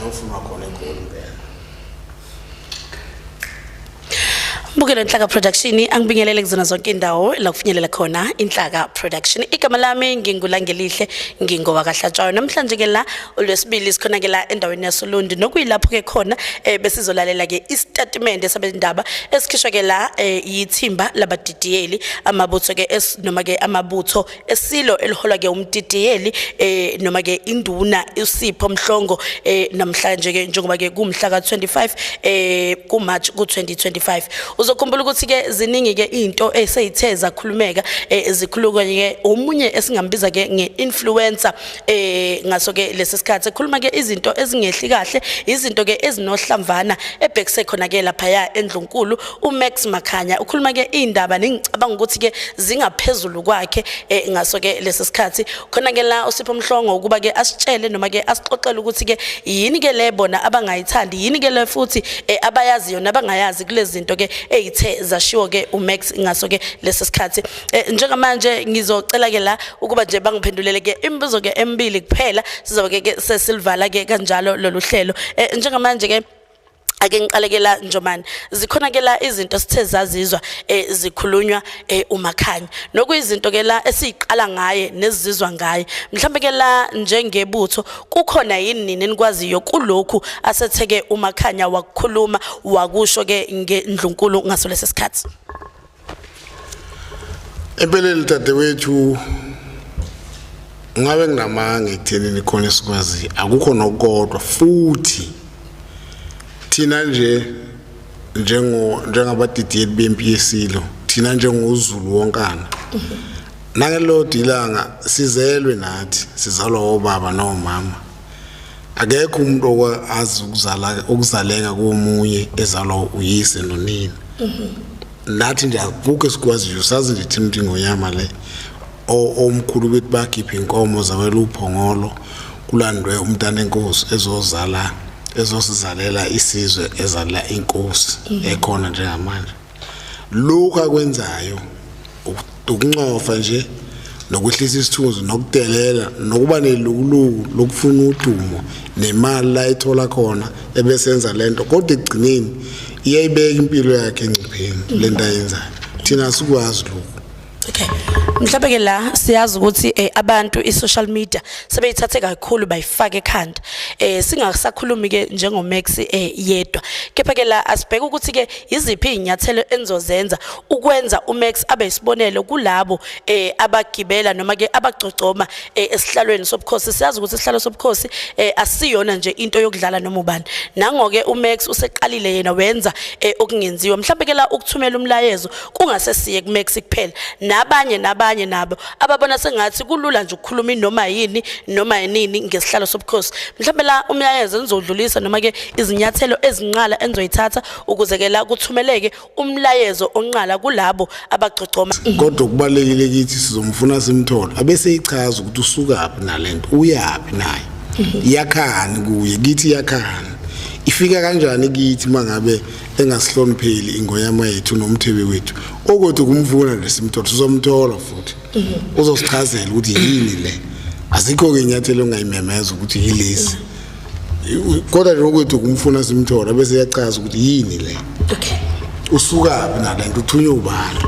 ayofunwa khona eGoli impela. Mbukelo Inhlaka Production, angibingelele kuzona zonke indawo la kufinyelela khona Inhlaka Production. Igama lami nginguLangelihle, ngingowakaHlatshwayo. Namhlanje ke la uLwesibili sikhona ke la endaweni yasoLundi, nokuyilapho ke khona besizolalela ke isitatimende sabendaba esikhishwa ke la yithimba labadidiyeli amabutho ke noma ke amabutho esilo eliholwa ke umdidiyeli noma ke induna uSipho Mhlongo, namhlanje ke njengoba ke kumhla ka25 ku March ku 2025. Uzokhumbula ukuthi ke ziningi ke into eseyithe zakhulumeka, zikhulunywa ke omunye esingambiza ke nge-influencer ngaso ke lesi sikhathi, ekhuluma ke izinto ezingehli kahle, izinto ke ezinohlamvana ebhekise khona ke laphaya endlunkulu. uMax Makhanya ukhuluma ke indaba nengicabanga ukuthi ke zingaphezulu kwakhe ngaso ke lesi sikhathi. Khona ke la uSipho Mhlongo ukuba ke asitshele noma ke asixoxele ukuthi ke yini ke le bona abangayithandi, yini ke le futhi abayaziyo nabangayazi kulezi zinto ke ezithe zashiwo ke uMax ngaso ke lesi sikhathi. Njengamanje ngizocela ke la ukuba nje bangiphendulele ke imibuzo ke emibili kuphela, sizobe ke sesilivala ke kanjalo lolu hlelo. Njengamanje ke ake ngiqale la, Njomane. Zikhona ke la izinto sithe zazizwa zikhulunywa uMakhanya, nokuyizinto ke la esiyiqala ngaye nezizwa ngaye. Mhlawumbe ke la njengebutho kukhona yini nini enikwaziyo kulokhu asetheke uMakhanya wakukhuluma, wakusho ke ngendlunkulu ngaso lesi sikhathi? Empeleni dadewethu, ngabe nginamanga ekuthenini khona esikwaziyo, akukho nokodwa. Futhi thina nje njengabadidiyeli bempi yesilo, thina njengoZulu wonkana, nangelodwa ilanga sizelwe nathi, sizalwa obaba nomama. Akekho umuntu okwazi ukuzala, ukuzaleka komunye ezalwa uyise nonina. Nathi nje akukho esikwaziyo, sazi nje thina ukuthi ingonyama le, omkhulu bethu bakhipha inkomo zawela uPhongolo, kulandwe umntana enkosi ezozala, ezosizalela isizwe, ezalela inkosi ekhona njengamanje. Lokhu akwenzayo ukuncofa nje nokwehlisa isithunzi nokudelela nokuba nelukuluku lokufuna udumo nemali la ethola khona ebesenza lento, kodwa ekugcineni iyayibeka impilo yakhe engcupheni lento ayenzayo. Thina asikwazi lokhu. Okay. Mhlawumbe ke la siyazi ukuthi abantu i-social media sebeyithathe kakhulu bayifake ekhanda. Singasakhulumi ke njengoMax yedwa. Kepha ke la asibheke ukuthi ke iziphi izinyathelo enizozenza ukwenza uMax abe isibonelo kulabo abagibela noma ke abagcogcoma esihlalweni sobukhosi. Siyazi ukuthi isihlalo sobukhosi asiyona nje into yokudlala noma ubani. Nango ke uMax useqalile yena wenza okungenziwa. Mhlawumbe ke la ukuthumela umlayezo kungase siye kuMax kuphela, nabanye nabanye nabo ababona sengathi kulula nje ukukhuluma noma yini noma yinini ngesihlalo sobukhosi. Mhlawumbe la umlayezo enizodlulisa noma ke izinyathelo ezinqala enizoyithatha ukuze ke la kuthumeleke umlayezo onqala kulabo abagcogcoma. Kodwa kubalekile kithi, sizomfuna simthole, abese ichaza ukuthi usukaphi nalento, uyaphi naye, iyakhani kuye, kithi iyakhani, ifika kanjani kithi mangabe engasihlonipheli ingonyama yethu nomthebe wethu. Okwethu kumfuna nje simthole, sizomthola futhi uzosichazela ukuthi yini le. Azikho-ke inyathelo ongayimemeza ukuthi yilesi, kodwa nje okwethu kumfuna simthola, bese iyachaza ukuthi yini le, usukaphi nalento, uthunywe ubani.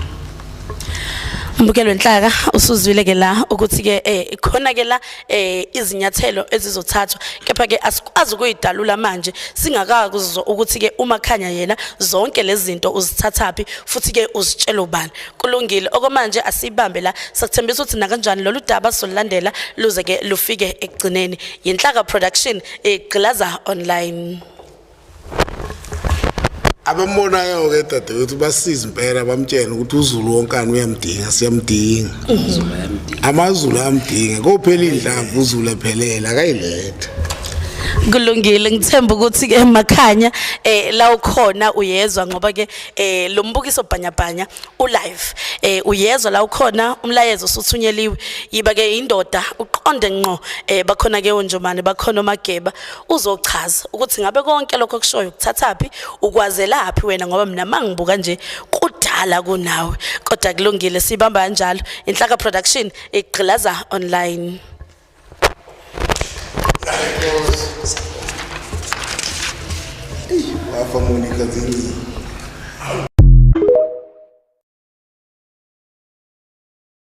Mbukelo Enhlaka, usuzwile ke la ukuthi ke khona ke la izinyathelo ezizothathwa, kepha ke asikwazi ukuyidalula manje singakakuzwa ukuthi ke uMakhanya yena zonke lezi zinto uzithathaphi futhi ke uzitshela ubani. Kulungile, okwamanje asibambe la, sakuthembisa ukuthi nakanjani lolu daba sizolandela luze ke lufike ekugcineni. Yinhlaka Production, igqilaza online. Abambonayo-ke dadewethu basize impela, bamtshele ukuthi uZulu wonkana uyamdinga, siyamdinga, amaZulu ayamdinga. Kophela iy'nhlamvu uZulu ephelele akayiletha. Kulungile, ngithemba ukuthi ke Makhanya la ukhona uyezwa, ngoba ke lo mbukiso bhanyabhanya ulive, uyezwa la ukhona, umlayezo usuthunyeliwe. Yiba ke indoda, uqonde ngqo. Bakhona ke oNjomane, bakhona oMageba, uzochaza ukuthi ngabe konke lokho okushoyo ukuthathaphi, ukwazelaphi wena, ngoba mina mangibuka nje kudala kunawe. Kodwa kulungile, sibamba kanjalo. Inhlaka Production, igqilaza online. Wafa Monica Zinzi.